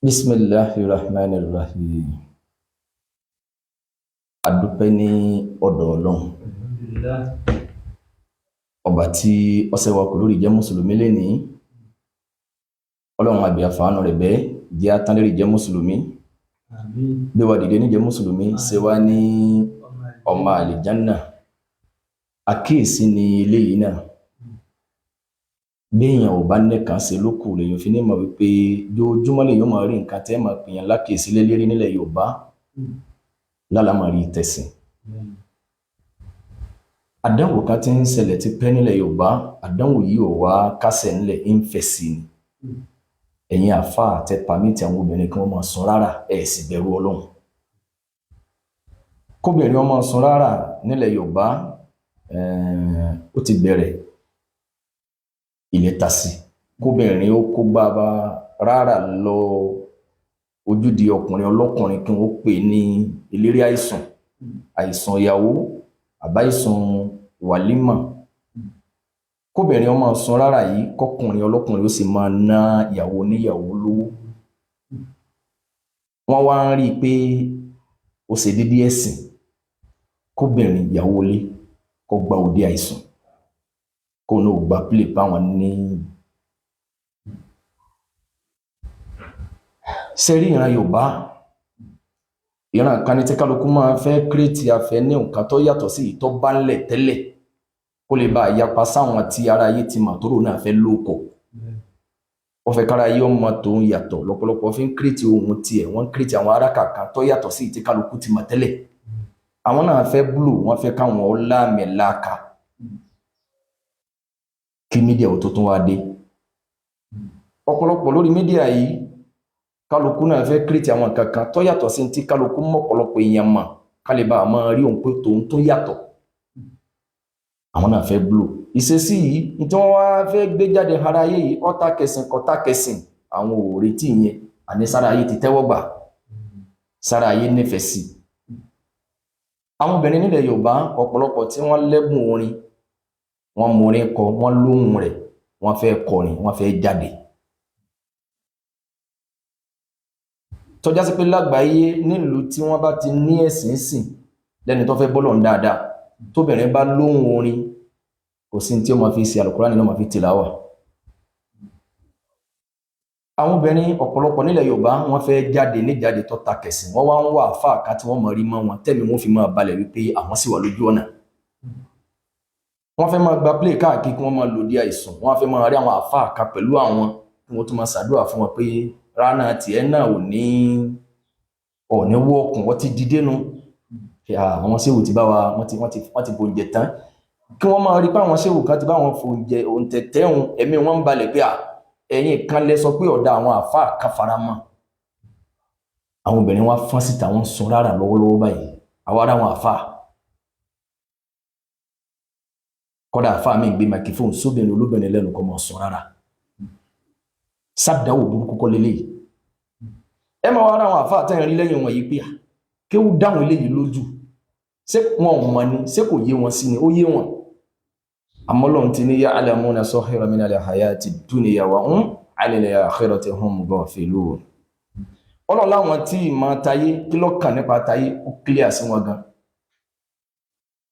Bismillahi rahmani rahim. Adúpẹ́ ní ọ̀dọ̀ Ọlọ́run. Alhamdulillah. Ọba tí ó ṣe wá kù lórí ìjẹ́ mùsùlùmí lénìí. Ọlọ́run àbí àfàánù rẹ̀ bẹ́ẹ̀ jẹ́ atán lérí ìjẹ́ mùsùlùmí. Àmín. Gbé wa dìde níjẹ́ mùsùlùmí, ṣe wá ní ọmọ àlìjánà. Àkíyèsí ni eléyìí náà. Béèyàn ò bá nìkan ṣe lókù lèèyàn fi ní mọ̀ wípé jóojúmọ́ lèèyàn máa rí nǹkan tẹ́ máa pèèyàn lákìyèsí lé lérí nílẹ̀ Yorùbá lálàmọ̀rí tẹ̀sìn. Àdánwò kan tí ń ṣẹlẹ̀ ti pẹ́ nílẹ̀ Yorùbá, àdánwò yìí ò wá kásẹ̀ ńlẹ̀, ń fẹ̀ sí ni. Ẹ̀yin àfáà tẹ pàmìtì àwọn obìnrin kí wọ́n máa sun rárá, ẹ̀ sì bẹ̀rù Ọlọ́run. Kóbìnrin ó máa sun rárá nílẹ̀ Yorùbá, ó ti bẹ̀rẹ̀ ilẹ̀ ta sí. Kóbìnrin ó kó gbá rárá lọ ojúde ọkùnrin ọlọ́kùnrin kí wọ́n pè ní eléré àìsàn, àìsàn ìyàwó, àbáìsàn wàlímà. Kóbìnrin ó máa sun rárá yìí, kọkùnrin ọlọ́kùnrin ó sì máa ná ìyàwó oníyàwó lówó. Wọ́n wá ń rí i pé ó ṣe déédéé ẹ̀sìn kóbìnrin ìyàwó ilé kó gba òde àìsàn, kó náà gba pílè báwọn ní. Sẹ́rí ìran Yorùbá, ìran kan ní tí kálukú máa fẹ́ kírètì afẹ́ ní nǹkan tó yàtọ̀ sí ìtọ́ bá ńlẹ̀ tẹ́lẹ̀ kó lè bá yapa sáwọn tí ara ayé ti mà tó rò náà fẹ́ lóko. Wọ́n fẹ́ kára ayé ọmọ tó ń yàtọ̀ lọ́pọ̀lọpọ̀ fi ń kírètì ohun tiẹ̀, wọ́n ń kírètì àwọn ará kàkan tó yàtọ̀ sí ìtí kálukú ti mà tẹ́lẹ̀. Àwọn náà fẹ́ búlò, wọ́n fẹ́ káwọn ọlámẹ̀láka kí mídíà ò tó tún wá dé. Ọ̀pọ̀lọpọ̀ lórí mídíà yìí, kálukú náà fẹ́ kírètì àwọn nǹkan kan tó yàtọ̀ sí ti kálukú mọ̀pọ̀lọpọ̀ èèyàn mọ̀ kálíbà máa rí òun pé tòun tó yàtọ̀. Àwọn náà fẹ́ búlò. Ìṣesí yìí ní tí wọ́n wá fẹ́ gbé jáde ara ayé yìí, ọ̀tá kẹsìn kọ̀tá kẹsìn, àwọn ò retí yẹn. Àní sára ayé ti tẹ́wọ́ gbà, sára ayé nífẹ̀ẹ́ sí. Àwọn obìnrin nílẹ̀ Yorùbá ọ̀pọ̀lọpọ̀ tí wọ́n lẹ́bùn orin, wọ́n mọ orin kọ, wọ́n lóhùn rẹ̀, wọ́n fẹ́ kọrin, wọ́n fẹ́ jáde. Tọ́já sí pé lágbàáyé nílùú tí wọ́n bá ti ní ẹ̀sìn sìn lẹ́ni tó fẹ́ bọ́lọ̀ ń dáadáa, tóbìnrin bá lóhùn orin, kò sí tí ó máa fi ṣe Àlùkùránì náà máa fi tìláwà. Àwọn obìnrin ọ̀pọ̀lọpọ̀ nílẹ̀ Yorùbá wọ́n fẹ́ jáde níjáde tó ta kẹ̀sìn, wọ́n wá ń wá àfáà ká tí wọ́n mọ̀ rí mọ́ wọn tẹ́mi wọ́n fi máa balẹ̀ wípé àwọn sì wà lójú ọ̀nà. Wọ́n fẹ́ máa gba play káàkiri kí wọ́n máa lòdì àìsàn, wọ́n fẹ́ máa rí àwọn àfáà ká pẹ̀lú àwọn kí wọ́n tún máa ṣàdúrà fún wọn pé rárá tiẹ̀ náà ò ní ọ̀ní wọ́ọ̀kùn, wọ́n ti dìde nu. Àwọn ṣéwù ti bá wa, wọ́n ti bòǹjẹ̀ tán. Kí wọ́n máa rí pé àwọn ṣéwù kan ti bá wọn fòǹjẹ̀ òǹtẹ̀tẹ̀ òun, ẹ̀mí wọn ń balẹ̀ pé ẹ̀yin kan lẹ sọ pé ọ̀dà àwọn àfáà kan fara mọ́. Àwọn obìnrin wa fọ́n síta, wọ́n ń sun rárá lọ́wọ́lọ́wọ́ báyìí. Àwa ará àwọn àfáà. Kọ́dà àfáà mi gbé microphone sóbìnrin olóbìnrin lẹ́nu kọ́ máa sun rárá. Sádàwò burúkú kọ́ leléyìí. Ẹ máa wá ara àwọn àfáà tẹ́ ń rí lẹ́yìn wọn yìí pé kéwú dáhùn eléyìí lójú. Ṣé wọn ò mọ̀ ni? Ṣé kò yé wọn sí ni? Ó yé wọn. Àmọ́ Ọlọ́run ti ní ya'lamuna zahiran minal hayati dunya wa hum 'anil akhirati hum ghafilun. Ọlọ́run láwọn tí ìmọ̀ tayé kí ló kàn nípa tayé ó clear sí wọn gan.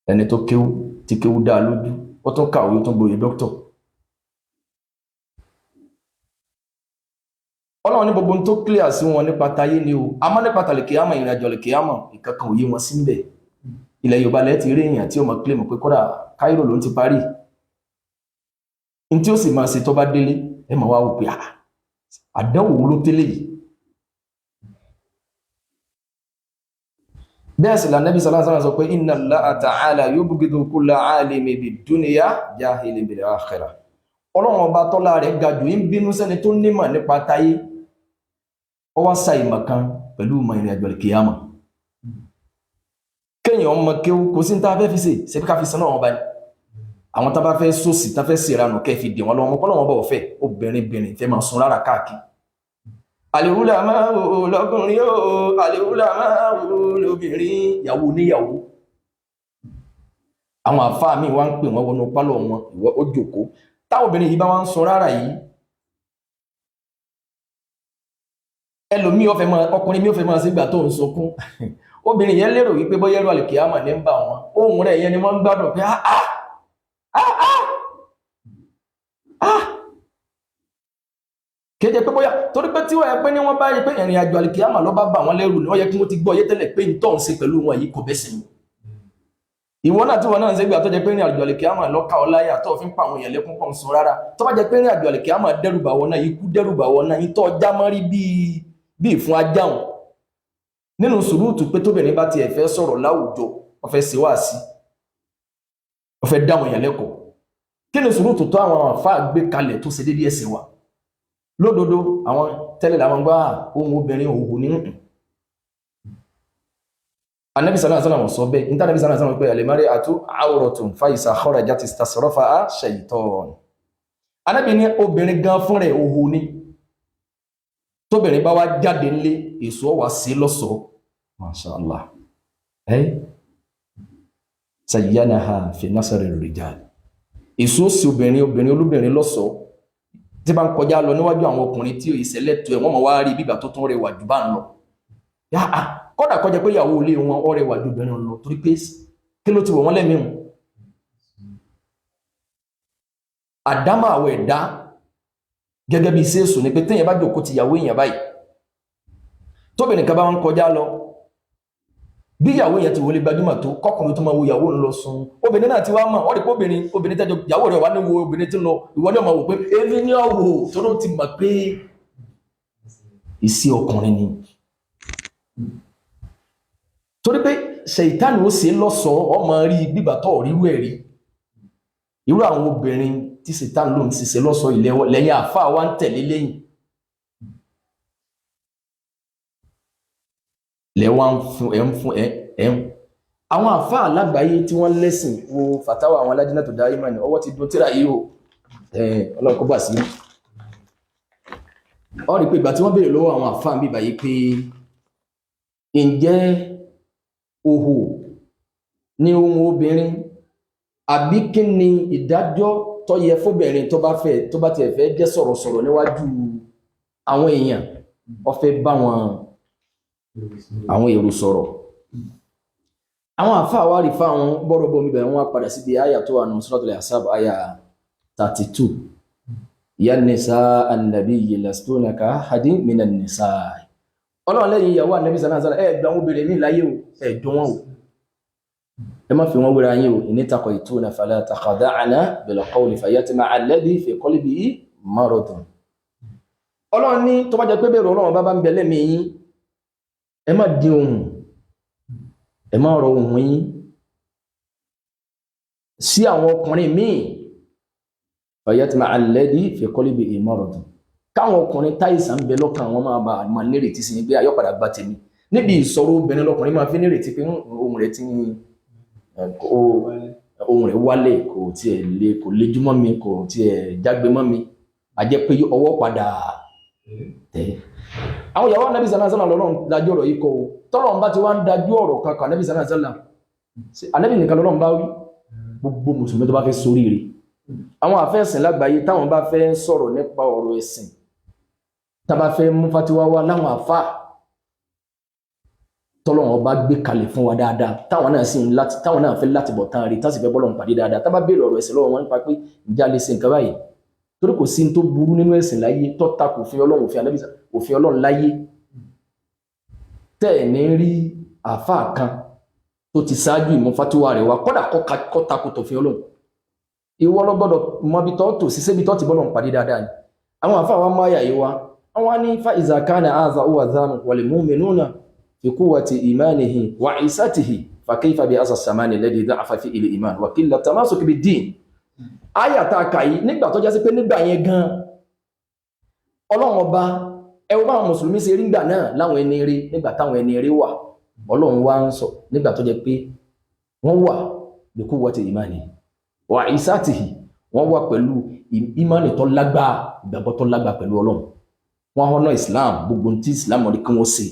Ẹni tó kéwú tí kéwú dá lójú, ó tún kàwé, ó tún gboyè dókítọ̀. Ọlọ́run ní gbogbo ohun tó clear sí wọn nípa tayé ni o. Àmọ́ nípa tàlìkìyámọ̀, ìrìnàjò àlìkìyámọ̀, ìkankan ò yé wọn sí ń bẹ̀. Ilẹ̀ Yorùbá lẹ́ ti rí èèyàn tí ó máa claim pé kódà Cairo ló ń ti parí. N tí ó sì máa ṣe tó bá délé, ẹ máa wá wò pé àdánwò wo ló tẹ́lẹ̀ yìí. Bẹ́ẹ̀ sì l'Ànábì sallallahu alaihi wasallam sọ pé inna Allaha ta'ala yubghidu kulla alimi bid-dunya jahilin bil akhirah. Ọlọ́run ọba tọ́lá rẹ̀ ga jù ń bínú sẹ́ni tó nímọ̀ nípa táyé, ó wá sa ìmọ̀ kan pẹ̀lú ìmọ̀ ìrìn àjò àlìkìyámà. Kéèyàn ọmọ kéwú kò sí ní tá a fẹ́ fi ṣe, ṣebí ká fi sin Ọlọ́run ọba ni. Àwọn tá a bá fẹ́ sòsì, tá a fẹ́ ṣèranù kẹ́ fi dè wọ́n lọ́wọ́, kọ́ lọ́wọ́ bá ọ̀fẹ́ obìnrin bìnrin fẹ́ máa sun rárá káàkiri. Àlèhùlà máa wò lọ́kùnrin o, àlèhùlà máa wò lóbìnrin, ìyàwó oníyàwó. Àwọn àfáà míì wá ń pè wọ́n wọnú pálọ̀ wọn, ìwọ ó jókòó. Táwọn obìnrin yìí bá wá ń sun rárá yìí, Ẹlòmíì ó fẹ́ máa, ọkùnrin mi ó fẹ́ máa sígbà tó ń sunkún. Obìnrin yẹn lérò wípé bóyá ẹrù àlùkìyámà ní ń bà wọn, ohùn rẹ̀ yẹn ni wọ́n ń gbádùn pé ah ah ah ah ah. Kéde pé bóyá torí pé tí wọ́n yẹ pé ní wọ́n bá yẹ pé ìrìn àjò àlùkìyámà ló bá bà wọ́n lẹ́rù ni wọ́n yẹ kí wọ́n ti gbọ́ yé tẹ́lẹ̀ pé ń tọ́ ń ṣe pẹ̀lú wọn yìí kò bẹ́ sí mi. Ìwọ náà tí wọn náà ń ṣe gbà tó jẹ pé ìrìn àjò àlùkìyámà ló ká ọ láyà tó fi ń pa àwọn èèyàn lẹ́kún pọ̀ ń sun rárá, tó bá jẹ pé ìrìn àjò àlùkìyámà dẹ́rùbà wọn náà, ikú dẹ́rùbà wọn náà, ìtọ́ ọjà mọ́rí bíi bíi fún ajáhùn nínú sùúrùtù pé tóbìnrin bá tiẹ̀ fẹ́ sọ̀rọ̀ láwùjọ, ó fẹ́ ṣe wáàsí, ó fẹ́ dáwọn èèyàn lẹ́kọ̀ọ́, kí ni sùúrùtù tó àwọn àfáà gbé kalẹ̀ tó ṣe déédéé ẹ̀sìn wa? Lódodo àwọn tẹ́lẹ̀ làwọn gbá ohun obìnrin òhun ní nǹkan. Anabi sallallahu alaihi wasallam sọ bẹ́ẹ̀ níta. Anabi sallallahu alaihi wasallam pé al-mar'atu awratun fa iza kharajat istasrafaha shaytan. Anabi ní obìnrin gan fún rẹ̀ òhun ni, tóbìnrin bá wá jáde ńlé, èso wá sí lọ́sọ̀ọ́. Masha Allah, ẹ́ sayyanaha fi nasari rijal, èso sí obìnrin obìnrin olóbìnrin lọ́sọ̀ọ́ tí bá ń kọjá lọ níwájú àwọn ọkùnrin tí ìṣẹ̀lẹ̀ tó ẹ̀, wọ́n mọ̀ wá rí bígbà tó tún rẹwà jù bá ń lọ. Yáà kọ́dà kọjá pé ìyàwó ilé wọn ó rẹwà ju obìnrin lọ, torí pé kí ló ti wọ̀ wọ́n lẹ́mìí? Àdámà àwọ̀ ẹ̀dá gẹ́gẹ́ bí iṣẹ́ èṣù ni pé téèyàn bá jòkó ti ìyàwó èèyàn báyìí, tóbìnrin kan bá wọn kọjá lọ, bí ìyàwó èèyàn ti wọlé gbajúmọ̀ tó, kọkùnrin tó máa wo ìyàwó ń lọ sùn, obìnrin náà ti wá mọ̀ ọ́ rí pé obìnrin obìnrin tẹ́jọ ìyàwó rẹ̀ wá ní wo obìnrin tí ń lọ, ìwọ ní ọmọ wò pé èmi ní ọ̀wọ̀ tó ló ti mọ̀ pé ìsí ọkùnrin ni, torí pé ṣèyítánì ó ṣe lọ́sọ̀ọ́, ọmọ rí gbígbà tó rírú ẹ̀ rí. Irú àwọn obìnrin tí ṣètánì ló ń ṣiṣẹ́ lọ́sọ̀ọ́ ilẹ̀ lẹ́yìn àáfàá wa ń tẹ̀lé lẹ́yìn lẹ́wà ń fún ẹ̀ ń fún ẹ̀ ẹ̀ ń. Àwọn àáfàá lágbàáyé tí wọ́n lẹ́sìn wo fàtáwà àwọn aládínà tó dá ìmọ̀ ní ọwọ́ ti dùn tíra yìí o, Ọlọ́run kó bà sí. Ọ rí pé ìgbà tí wọ́n béèrè lọ́wọ́ àwọn àáfàá mi báyìí pé ǹjẹ́ òhò ní ohun obìnrin àbí kí ni ìdájọ́ tó yẹ fóbìnrin tó bá fẹ́, tó bá tiẹ̀ fẹ́ jẹ́ sọ̀rọ̀sọ̀rọ̀ níwájú àwọn èèyàn, ó fẹ́ bá wọn àwọn èrò sọ̀rọ̀. Àwọn àfáà wá rí fáwọn bọ́rọ̀bọ́ mi bẹ̀rẹ̀, wọ́n padà síbi àyà tó wà nù Suratul Ahzab àyà 32, ya nisa annabiyyi lastunna ka ahadin minan nisa. Ọlọ́run lẹ́yìn ìyàwó ànẹ́bí sàlá ẹ̀ gbà wọn obìnrin ní láyé o, ẹ̀ dùn wọn o, ẹ má fi wọn wéra yín o. In taqaytunna fala takhda'na bil qawli fayatma'a alladhi fi qalbihi maradun. Ọlọ́run ní tó bá jẹ́ pé bẹ̀rù Ọlọ́run bá bá ń bẹ lẹ́mìí yín, ẹ má dín ohùn, ẹ má rọ ohùn yín sí àwọn ọkùnrin míì, fayatma'a alladhi fi qalbihi maradun, káwọn ọkùnrin táìsàn ń bẹ lọ́kàn wọn máa bá máa nírètí sí pé ayọ́padà gba tèmi. Níbi ìsọ̀rọ̀ obìnrin lọkùnrin máa fi nírètí pé ohùn rẹ̀ ti ohùn rẹ̀ wálẹ̀, kò tiẹ̀ le, kò lejú mọ́ mi, kò tiẹ̀ jágbe mọ́ mi, a jẹ́ pé ọwọ́ padà tẹ̀. Àwọn ìyàwó Ànábì sallallahu alaihi wasallam lọ́lọ́run dájú ọ̀rọ̀ yìí kọ́ o. Tọ́lọ́run bá ti wá ń dájú ọ̀rọ̀ kankan Ànábì sallallahu alaihi wasallam, Ànábì nìkan lọ́lọ́run bá wí, gbogbo mùsùlùmí tó bá fẹ́ soríire. Àwọn àfẹ́sìn lágbàáyé táwọn bá fẹ́ sọ̀rọ̀ nípa ọ̀rọ̀ ẹ̀sìn, tá bá fẹ́ mú fatiwa wá láwọn àfá tọ́lọ́run bá gbé kalẹ̀ fún wa dáadáa, táwọn náà sì ń láti, táwọn náà fẹ́ láti bọ̀ tán rí, tá sì fẹ́ bọ́lọ̀ ń pàdé dáadáa, tá bá béèrè ọ̀rọ̀ ẹ̀sìn lọ́wọ́ wọn nípa pé ǹjẹ́ a lè ṣe nǹkan báyìí, torí kò sí ní tó burú nínú ẹ̀sìn láyé tó takò òfin Ọlọ́run, òfin Ànábì, òfin Ọlọ́run láyé, tẹ́ ẹ̀ ní rí àfáà kan tó ti ṣáájú ìmú fatiwa rẹ̀ wá kọ́dà kọ́ takò tòfin Ọlọ́run. Ìwọ ló gbọ́dọ̀ mọ ibi tó tò sí, sébi tó ti bọ́lọ̀ ń pàdé dáadáa ni. Àwọn àfáà wa máa yà yìí wá, àwọn ní fa iza kana hadha huwa dhannu wal mu'minuna fi quwwati imanihi wa isatihi fa kayfa bi hadha samani alladhi da'afa fi il iman wa qilla tamasuk bid din. Àyà tá a kà yìí nígbà tó jásí pé nígbà yẹn gan Ọlọ́run ọba ẹ wo báwọn mùsùlùmí ṣe rí nígbà náà láwọn ẹni rí, nígbà táwọn ẹni rí wà, Ọlọ́run wá ń sọ nígbà tó jẹ́ pé wọ́n wà bi quwwati imanihi wa isatihi, wọ́n wà pẹ̀lú ìmánì tó lágbàá, ìgbàgbọ́ tó lágbàá pẹ̀lú Ọlọ́run, wọ́n họ́nà Islam, gbogbo tí Islam rí kí wọ́n ṣe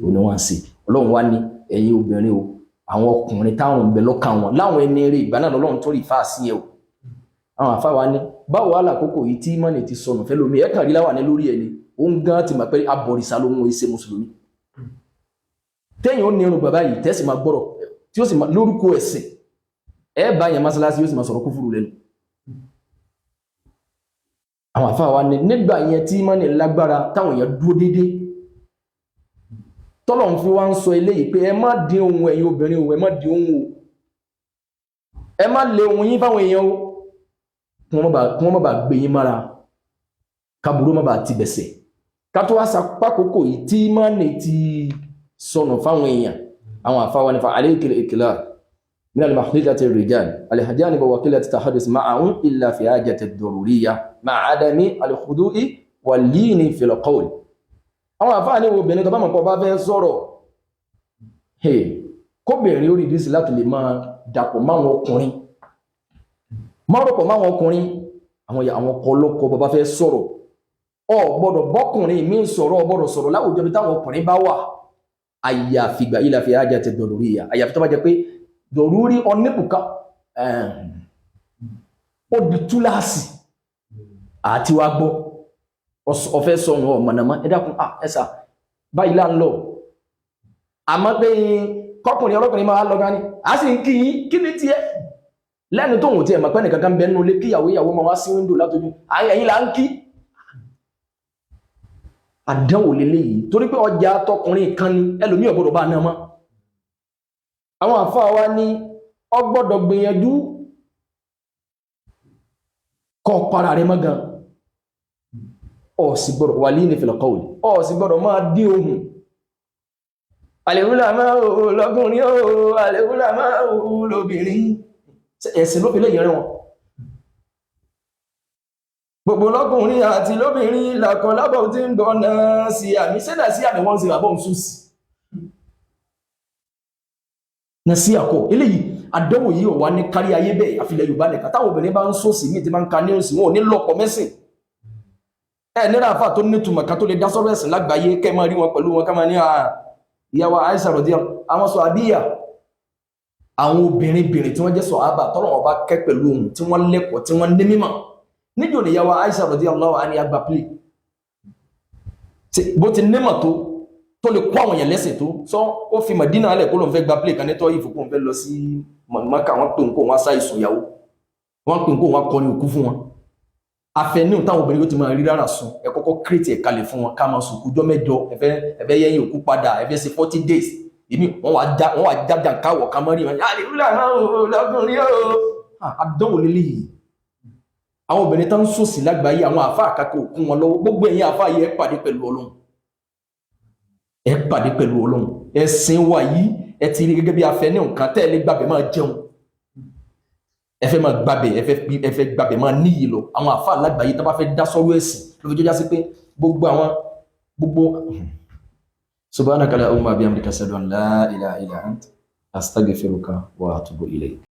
òní wọ́n ṣe. Ọlọ́run wá ní ẹ̀yin obìnrin o, àwọn ọkùnrin táwọn ń bẹ lọ́kàn wọn láwọn ẹni rí ìgbà náà lọ́lọ́run tó rí fáà sí ẹ o. Àwọn àfáà wa ní Báwo wà lákòókò yìí tí mọ́nì ti sọnù fẹ́ lómi, ẹ̀ kàn rí láwà ní lórí ẹni ó ń gán ti mọ̀ pé abọ̀rìṣà ló ń wọ́n ṣe mùsùlùmí. Téèyàn ó ní irun bàbá yìí tẹ́sí máa gbọ́rọ̀ tí ó sì máa lórúkọ ẹ̀sìn, ẹ bá yẹn mọ́sálásí yóò sì máa sọ̀rọ̀ kúfùrù lẹ́nu. Àwọn àfáà wa ní nígbà yẹn tí mọ́nì lágbára táwọn èèyàn dúró déédéé, tọ́lọ̀ ń fi wá ń sọ eléyìí pé ẹ má dín ohun ẹ̀yin obìnrin o, ẹ má dín ohun o, ẹ má lé ohun yín fáwọn èèyàn o, kí wọ́n má bàa gbé yín mára, kaburú má bàa ti bẹ̀sẹ̀. Ká tó wá sapákòókò yìí tí mọ́nì ti sọnù fáwọn èèyàn, àwọn àfáà wa ní fa alayki al-iqlal min al-mahdidati ar-rijal al-hajanib wa qillati at-tahaddus ma'ahum illa fi hajati ad-daruriyya ma'a adami al-khudu'i wal-lini fil qawl. Àwọn àfáà ní obìnrin tó bá mọ̀ pọ̀ bá fẹ́ sọ̀rọ̀, kóbìnrin ó rí dísì láti lè máa dàpọ̀ máwọn ọkùnrin, márùpọ̀ máwọn ọkùnrin, àwọn ọkọ ọlọ́kọ bàbá fẹ́ sọ̀rọ̀, ọ gbọ́dọ̀ bọ́kùnrin mi ń sọ̀rọ̀, ọ gbọ́dọ̀ sọ̀rọ̀ láwùjọ bí táwọn ọkùnrin bá wà, àyàfi gbà ilà fi ájá ti dọ̀lórí ìyà, àyàfi tó bá jẹ pé dọ̀lórí ọ̀nẹ́bùkà ó di túláàsì àti wá gbọ́ ọ̀fẹ́ sọnù ọ̀mọ̀nàmọ́, ẹ dákun ẹ̀sà báyìí là ń lọ. Àmọ́ pé kọkùnrin ọlọ́kùnrin máa lọ gan ni a sì ń kí yín, kí ni tiẹ̀ lẹ́nu tóun tiẹ̀ mọ̀ pé ẹnìkan kan bẹ nínú ilé, kíyàwó ìyàwó máa wá sí wíńdò látọjú ẹ̀yìn là ń kí. Àdánwò leléyìí, torí pé ọjà tọkùnrin kan ni ẹlòmíì ò gbọ́dọ̀ bá náà mọ́. Àwọn àfáà wa ní ọ gbọ́dọ̀ gbìyànjú kọ́ para rẹ mọ́ gan, ọ sì gbọ́dọ̀ wà líní fil qawl, ọ sì gbọ́dọ̀ máa dín ohùn. Àlèhúlà máa ò lọ́kùnrin ó, àlèhúlà máa ò lóbìnrin, ẹ̀sìn ló fi lè yẹrin wọn. Gbogbo lọ́kùnrin àti lóbìnrin làkọ̀ lábọ̀ tí ń gbọ́ náà sí àmì sẹ́nà sí àmì wọ́n sí àbọ̀ ń sùn sí na sí àkọ́ eléyìí. Àdánwò yìí ò wá ní kárí ayé bẹ́ẹ̀, àfilẹ̀ Yorùbá nìkan. Táwọn obìnrin bá ń sòsì míì tí máa ń ka ní òsì, wọn ò ní lọ́pọ̀ mẹ́sìn. Ẹ níra àfà tó nítumọ̀ kan tó lè dá sọ́rọ̀ ẹ̀sìn lágbàáyé, kẹ́ máa rí wọn pẹ̀lú wọn ká máa ní ìyàwó Aisha rọ̀díà, àwọn sọ àbíyà, àwọn obìnrin bìnrin tí wọ́n jẹ́ sọ àbà tọ́lọ̀ wọn bá kẹ́ pẹ̀lú ohun tí wọ́n lẹ́kọ̀ọ́ tí wọ́n ní mímọ̀. Níjò ní ìyàwó Aisha radiyallahu anha àgbà plé bó ti nímọ̀ tó lè kó àwọn èèyàn lẹ́sìn tó sọ, ó fi Mádínà alẹ̀ kó ló ń fẹ́ gba plé kan ní tọ́ ìfò kó ń fẹ́ lọ sí Mákà, wọ́n pè ń kó wọn ṣàìsùn ìyàwó, wọ́n pè ń kó wọn kọrin òkú fún wọn. Afẹnú táwọn obìnrin yóò ti máa rí rárá sùn, ẹ kọ́kọ́ kírètì ẹ̀ kalẹ̀ fún wọn ká máa sùn kújọ́ mẹ́jọ, ẹfẹ́ yẹ́yìn òkú padà, ẹfẹ́ ṣe 40 days èmi wọ́n wà jájà káwọ̀ ká mọ́ rí wọn. Àdánwò lélẹ́yìí, àwọn obìnrin tán ń sòsì lágbàáyé, àwọn àfáà àkàkọ òkun wọn lọ́wọ́. Gbogbo ẹ̀yin àfáà yìí, ẹ pàdé pẹ̀lú Ọlọ́run, ẹ pàdé pẹ̀lú Ọlọ́run. Ẹ̀sìn wa yìí ẹ ti rí gẹ́gẹ́ bí afẹ́ ní nǹkan tẹ́ ẹ lè gbàgbé máa jẹun, ẹ fẹ́ máa gbàbẹ̀, ẹ fẹ́ gbàbẹ̀ máa níyì lọ. Àwọn àfáà lágbàáyé tó bá fẹ́ dá sọ́rọ̀ ẹ̀sìn ló fi jọjá sí pé gbogbo àwọn gbogbo. Subhanaka allahumma bihamdika ashhadu an la ilaha illa ant astaghfiruka wa atubu ilayk.